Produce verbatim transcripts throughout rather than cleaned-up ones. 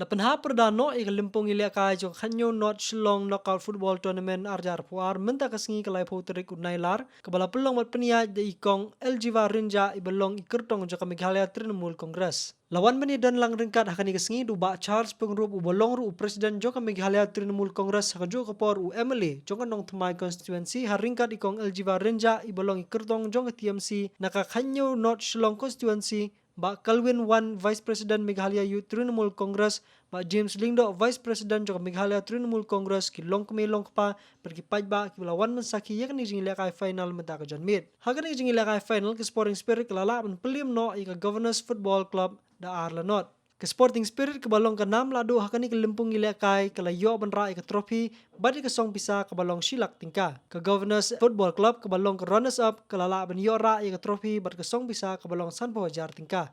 La pynhap pyrda noh ïa ka lympung ïalehkai jong ka khathynñiew North Shillong Knockout Football Tournament ar hajar arphew ar mynta ka sngi ka laiphew tarik u Nailar, kaba la pynlong bad pynïaid da i kong Eljiva Rynjah iba long i kyrtong jong ka Meghalaya Trinamool Congress. La wan ban ïadon lang ryngkat ha kane ka sngi da u Bah Charles Pyngrope uba long ruh u President jong ka Meghalaya Trinamool Congress, ha kajuh ka por u M L A jong ka Nongthymmai Constituency ha ryngkat i kong Eljiva Rynjah iba long i kyrtong jong ka T M C na ka khathynñiew North Shillong Constituency, Bah Kalwin Wan, Vice President Meghalaya Youth Trinamool Congress, Bah James Lyngdoh, Vice President jong ka Meghalaya Trinamool Congress, ki longkmie longkpa bad ki paidbah kiba la wan ban sakhi ïa kane ka jingïalehkai final mynta ka janmiet. Ha kane ka jingïalehkai final ka Sporting Spirit ka la lah ban pynliem noh ïa ka Governors Football Club da ar la not. Ka Sporting Spirit kaba long ka nam lahduh ha kane ka lympung ïalehkai ka la ïoh ban rah ïa ka trophy bad ïa ka song pisa kaba long shi lak tyngka. Ka Governors Football Club kaba long ka runners up ka la lah ban ïoh rah ïa ka trophy bad ka song pisa kaba long sanphew hajar tyngka.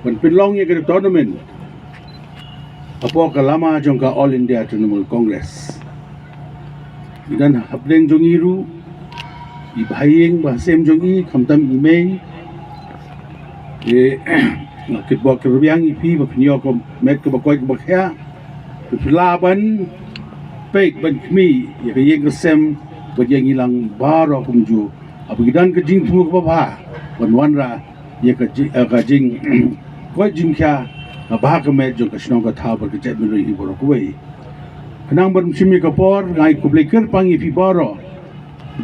Ban pynlong ïa ka tournament hapoh ka lama jong ka All India Trinamool Congress. Ngi don hapdeng jong ngi ruh i bahaïing bahasem jong ngi, khamtam i mei. Te nga kitbok kitrwiang ïa phi ba phin ïoh ka met kaba koit kaba khiah. Phi lah ban peit ban khmih ïa ka ïing ka sem bad ïa ngi lang baroh kumjuh. Haba ngi don ka jingthmu kaba bha ban wanrah ïa ka ji-, eh, ka jingkoit jingkhiah kaba ha ka met jong ka shnong ka thaw bad ka jaitbynriew hi baroh kawei. Khnang ban ym shim ïa ka por, nga ai khublei kyrpang ïa phi baroh.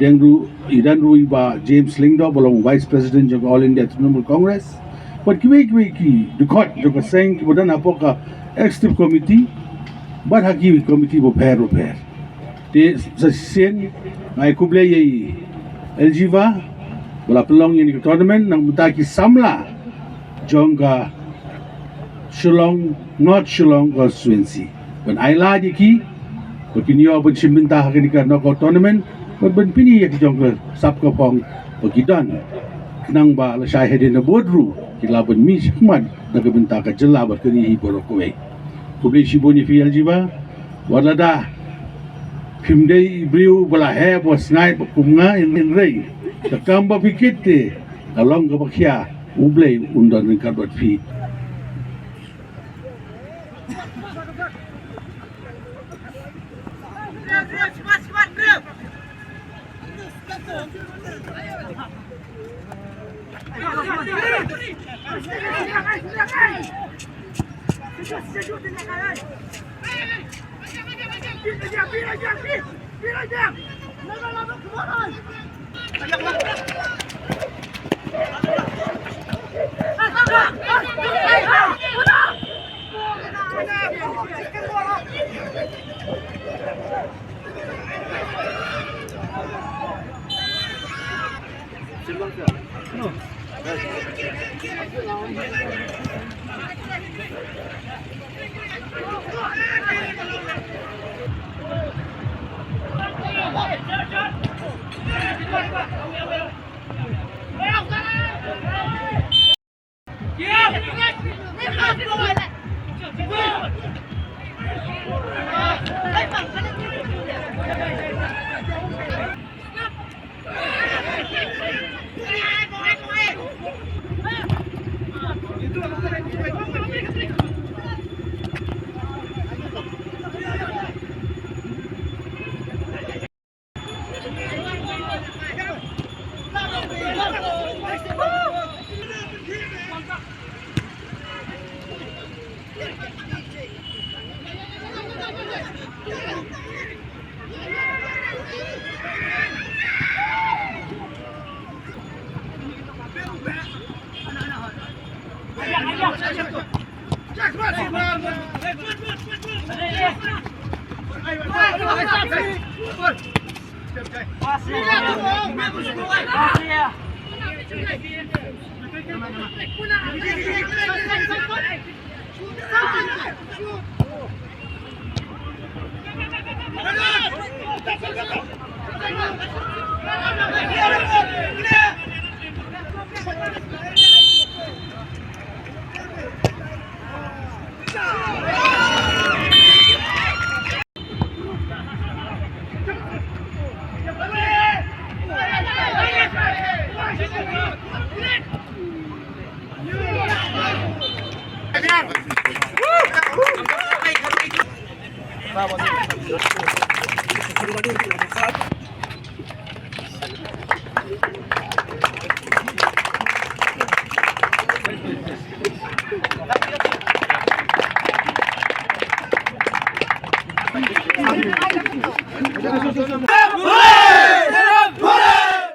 Dang ruh, i don ruh i Bah James Lyngdoh ba long Vice President jong ka All India Trinamool Congress. Bad kiwei kiwei ki dkhot jong ka seng kiba don hapoh ka Executive Committee bad ha ki committee bapher bapher. Te sa shisien nga ai khublei ïa i Eljiva ba la pynlong ïa kane ka tournament na ka bynta ki samla jong ka Shillong, North Shillong Constituency. Ban ai lad ïa ki ba kin ïoh ban shim bynta ha kane ka knockout tournament bad ban pyni ïa ki jong ka sap ka phong ba ki don. Khnang ba lashai hadien nabud ruh ki lah ban mih shakhmat na ka bynta ka jylla bad ka ri hi baroh kawei. Khublei shibun ïa phi Eljiva. Wat lada phim dei i briew ba la heh ba sngaid ba kum nga, hynrei ka kam ba phi kit te ka long kaba khia, U Blei un don ryngkat bad phi.